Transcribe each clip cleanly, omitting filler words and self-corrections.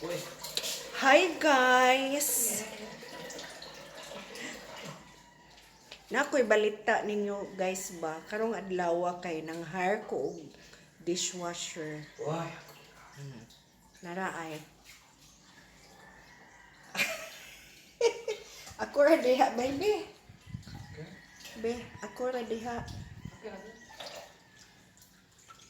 Uy. Hi guys! Nakoy balita ninyo guys ba, karong adlaw kay nang hire ko og dishwasher. Uy. Nara ay. Ako ra diha, baby. Okay. Be, ako ra diha. Okay lang.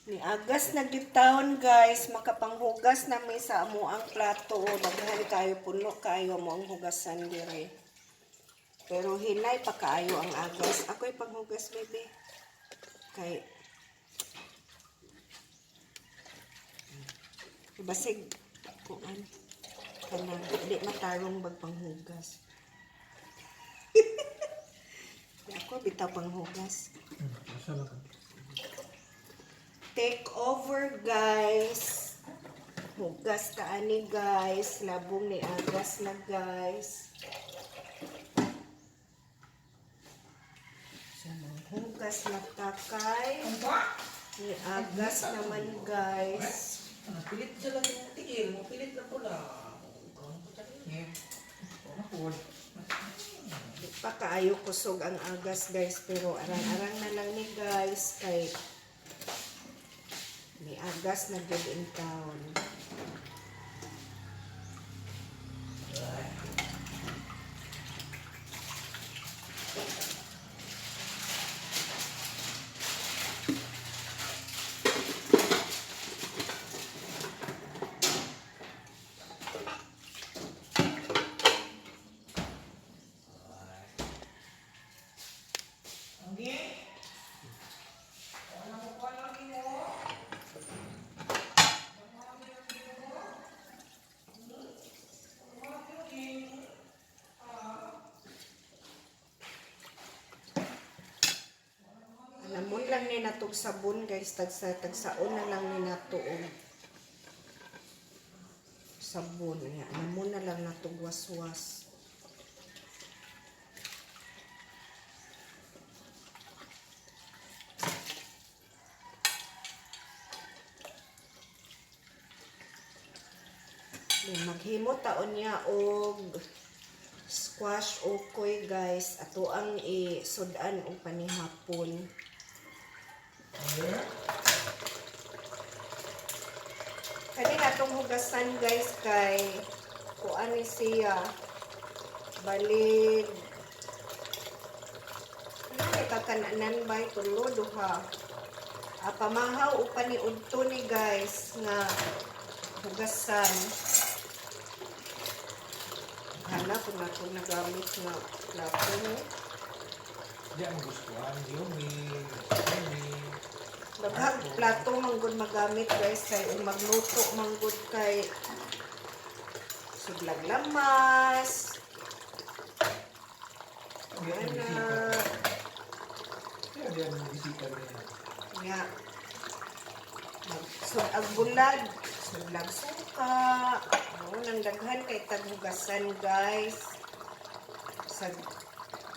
Ni agas na gyud taon guys, makapanghugas na mi sa amo ang plato. Daghan kayo, puno kayo mo ang hugasan dire. Pero hinay pa kaayo ang agas. Ako'y panghugas, baby. Kay basig kuan kanang di matarong bag panghugas. Di ako bitaw panghugas. Asa lang. Take over, guys. Hugas ka ani, guys. Labong ni agas na, guys. So, manghugas na takay. Ni agas naman, guys. Ano, pilit sa lang yung tigil. Mo pilit na pula. Di pa kaayo kusog ang agas, guys. Pero arang-arang na lang ni, guys. Kay ni agas na good in town. Alamon lang ni natog sabon guys, tagsa tagsaon na lang ni nato og sabon nga. Alamon na lang natog waswas. Then, maghimo taon niya og squash okoy guys, ato ang isud-an og panihapon. Kani atong hugasan guys kay kuan ni siya balig ano ni kakananan bay tulo duha. Ah, pamahaw o paniudto ni guys nga hugasan. Hala kung ako nagamit nga plato no. Di ang gustuhan. Yumi. Yumi. Daghang plato manggod magamit guys kay ug magluto manggod kay sudlag lamas. Di ang Ana, bisita. Di ang bisita niya. Nga. Sudag bulag, sudlag suka. Ano, nang daghan kay taghugasan guys. Sa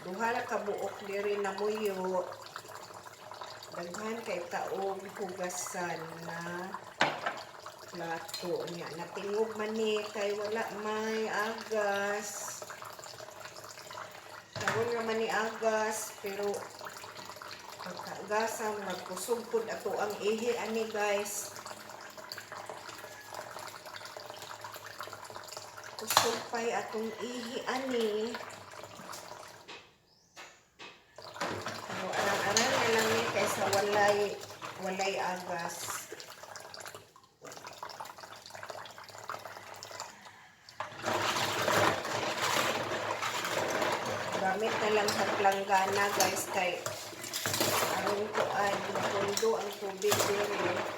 duha ra ka buok diri na muyo. Daghan kay taog hugasan na plato niya. Natingog man ni kay wala may agas. Karon ra man ni agas pero pagkaagasa magkusog pud ato ang ihi ani guys. Kusog pay atong ihi ani. Pero arang-arang na lang ni kaysa walay agas. Gamit na lang sa planggana guys kay aron kuan matundo ang tubig diri.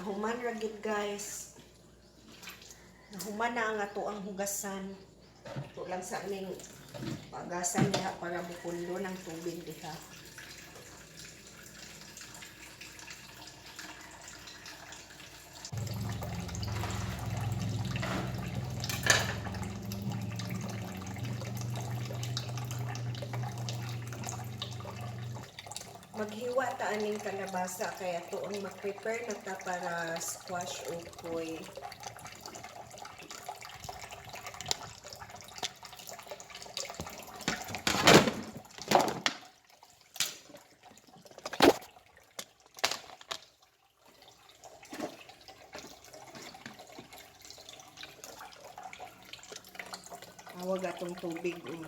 Nahuman ra gid, guys. Nahuman na ang ato ang hugasan. Ito lang sa aming pagasan diha para bukundo ng tubig diha. Maghiwa ta aning kalabasa kaya tuong mag-prepare na ta para squash ukoy. Awag atong tubig, oh.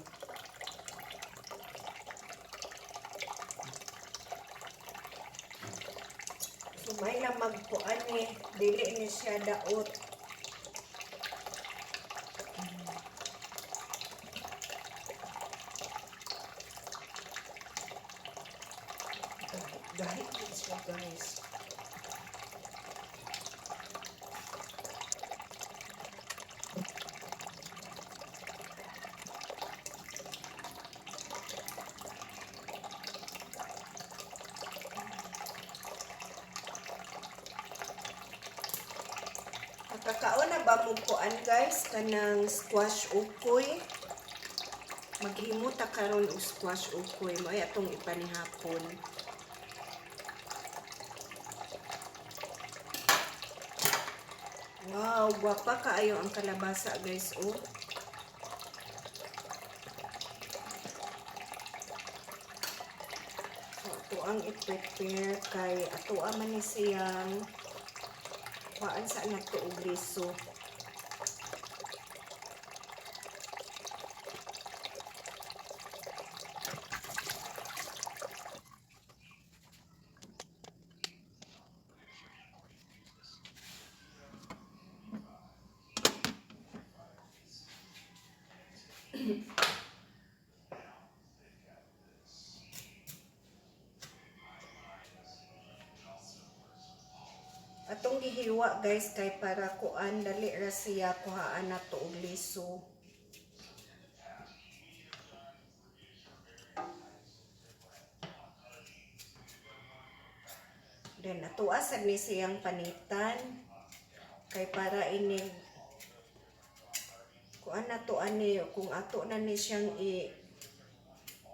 Sumay lang magkuan eh. Dili ni siya daot. Dahil siya, guys. Nakakaon na ba mo kuan, guys, kanang squash ukoy? Maghimo ta karon og squash ukoy mo ay atong ipanihapon. Wow, gwapa kaayo ang kalabasa, guys, oh. So, ato ang i-prepare kay ato man ni siyang kuhaan sa nato og liso. Atong gihiwa, guys, kay para kuan dali ra siya kuhaan nato og liso. Then ato sad ni siyang panitan kay para inig kuan nato ani kung ato na ni siyang i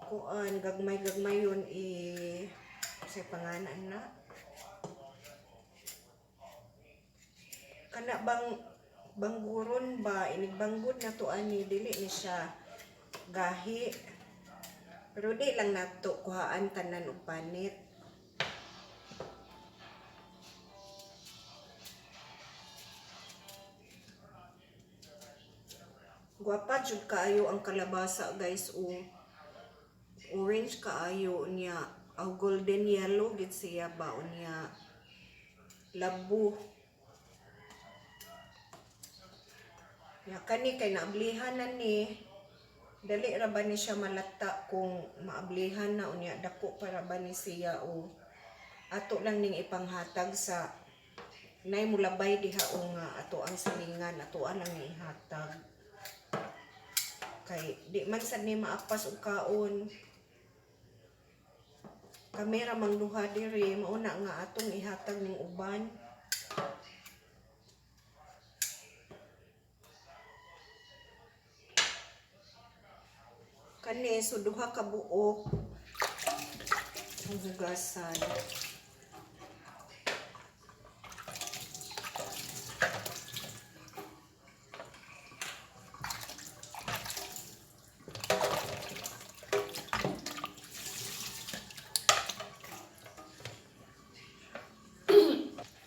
kuan gagmay-gagmayon i sa panganan na kana bang bangguron ba, inigbanggod na to ani, dili ni siya gahi, pero di lang nato kuhaan tanan og panit. Gwapa jud kaayo ang kalabasa, guys, o orange kaayo niya aw golden yellow gid siya ba unya labo. Ya kani kay naablihan na ni. Dali ra ba ni siya malata kung maablihan na, unya dako para ba ni siya o ato lang ning ipanghatag sa nay mulabay diha o nga ato ang silingan, ato lang ni ihatag. Kay di man sad ni maapas og kaon. Kami ra mang duha diri, mauna nga atong ihatag ning uban. Kani so duha ka buok ang hugasan.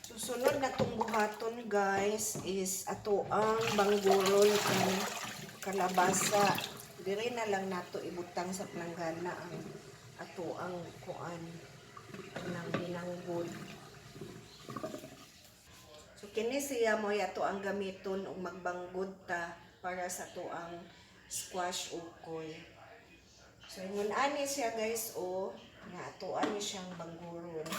Susunod na tong buhaton, guys, is ato ang bangguron ang kalabasa. Dire na lang nato ibutang sa planggana ang ato ang kuan ng binanggod. So kini siya mo ato ang gamiton og magbanggod ta para sa ato ang squash ukoy. So ingon ani siya, guys, o nga ato ani siyang bangguron.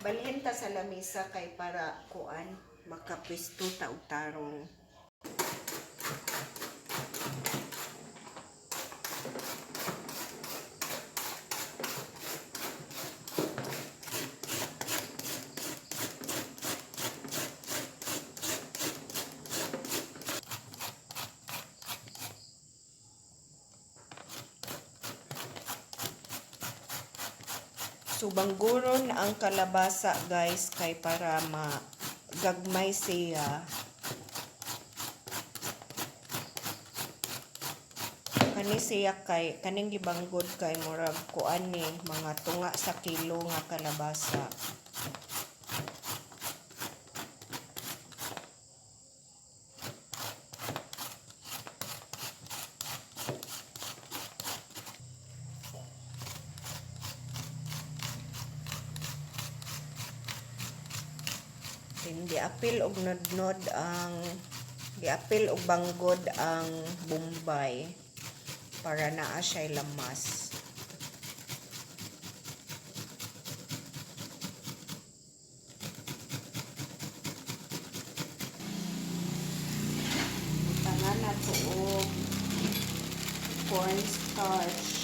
Balhin ta sa lamisa kay para kuan makapwisto ta og tarong. So bangguron ang kalabasa, guys, kay para magagmay siya. Kani siya kay kaning gibanggod kay murag kuan ni mga tunga sa kilo nga kalabasa. Then giapil og nodnod ang giapil og banggod ang Bombay para naa siya'y lamas. Butangan nato og cornstarch.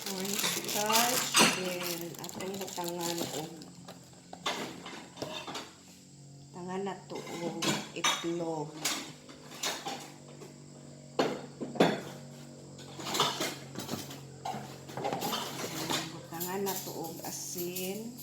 Cornstarch, then atong butangan og tangan nato og itlog. Butangan nato og asin.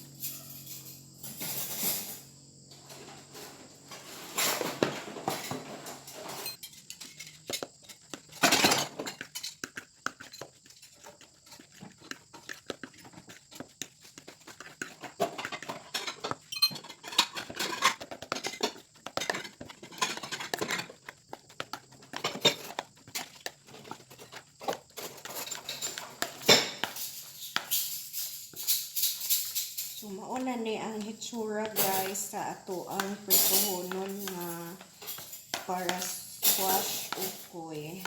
So mao na ni ang hitsura, guys, sa ato ang prituhonon nga para squash ukoy.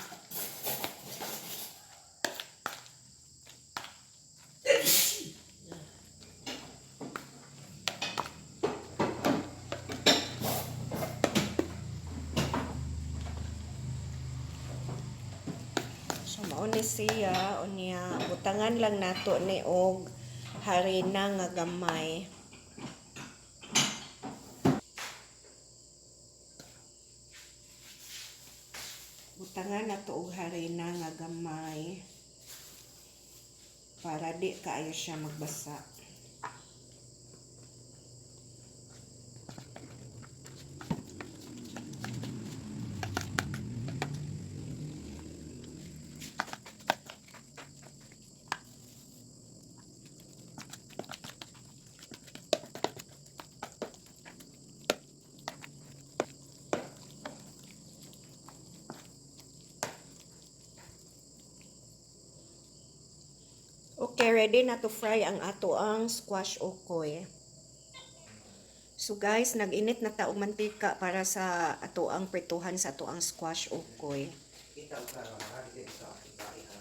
So mao ni siya. Unya butangan lang nato ni og harina nga gamay. Butangan nato og harina nga gamay para di kaayo siya magbasa. Okay, ready na to fry ang ato ang squash ukoy. So guys, nag-init na ta og mantika para sa ato ang prituhan sa ato ang squash ukoy. Kita og klaro ha, dili sa aking ha.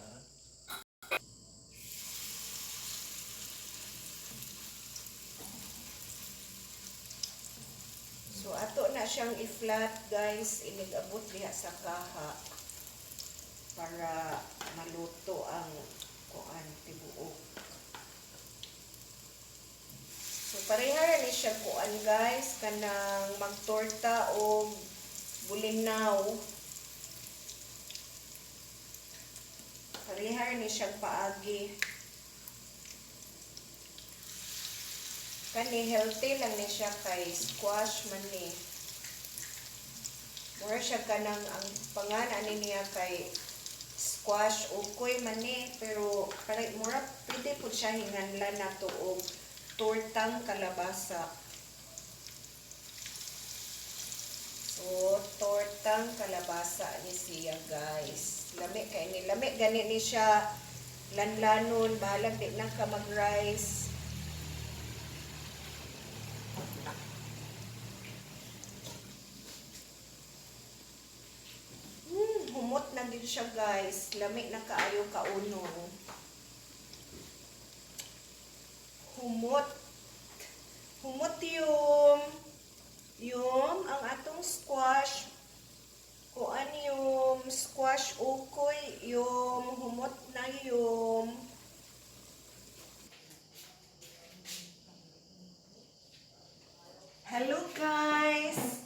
So ato na siyang i-flat, guys, inig-abot diha sa kaha para maluto ang kuan tibuok. So pareha ra ni siya kuan, guys, kanang magtorta og bulinaw. Pareha ra ni siya paagi. Kani healthy lang ni siya kay squash man ni. Mura siya kanang ang pangan ani niya kay squash ukoy man ni, pero pare mura pwede pud siya hinganlan nato og tortang kalabasa. So tortang kalabasa ni siya, guys. Lami kay ni, lami gani ni siya lanlanon, bahalag di na ka mag-rice. gyud siya, guys. Lami na kaayo kaunon. Humot. Humot yung ang atong squash. Kuan yung squash ukoy, yung humot na yung. Hello, guys!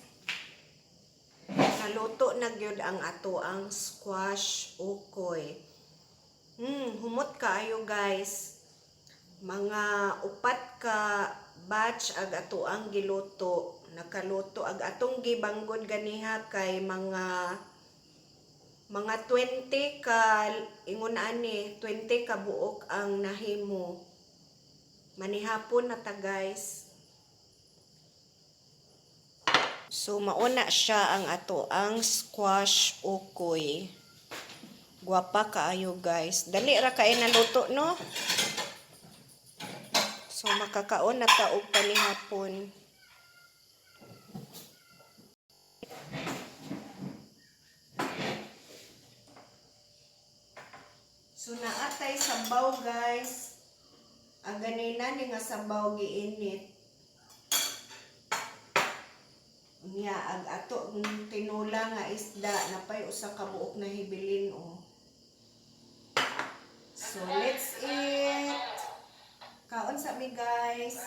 Naluto na gyud ang ato ang squash ukoy. Humot kaayo, guys. Mga upat ka batch ag ato ang giluto. Nakaluto ag atong gibanggod ganiha kay mga 20 ka ingon ani, 20 ka buok ang nahimo. Manihapon na ta, guys. So mauna siya ang ato ang squash ukoy. Guwapa kaayo, guys. Dali ra kay naluto, no? So makakaon na ta og panihapon. So naatay sabaw, guys. Ang ganina ni nga sabaw giinit. Unya ag ato ng tinula nga isda napay usa ka buok na hibilin, oh. So let's eat. Kaon sa mi, guys.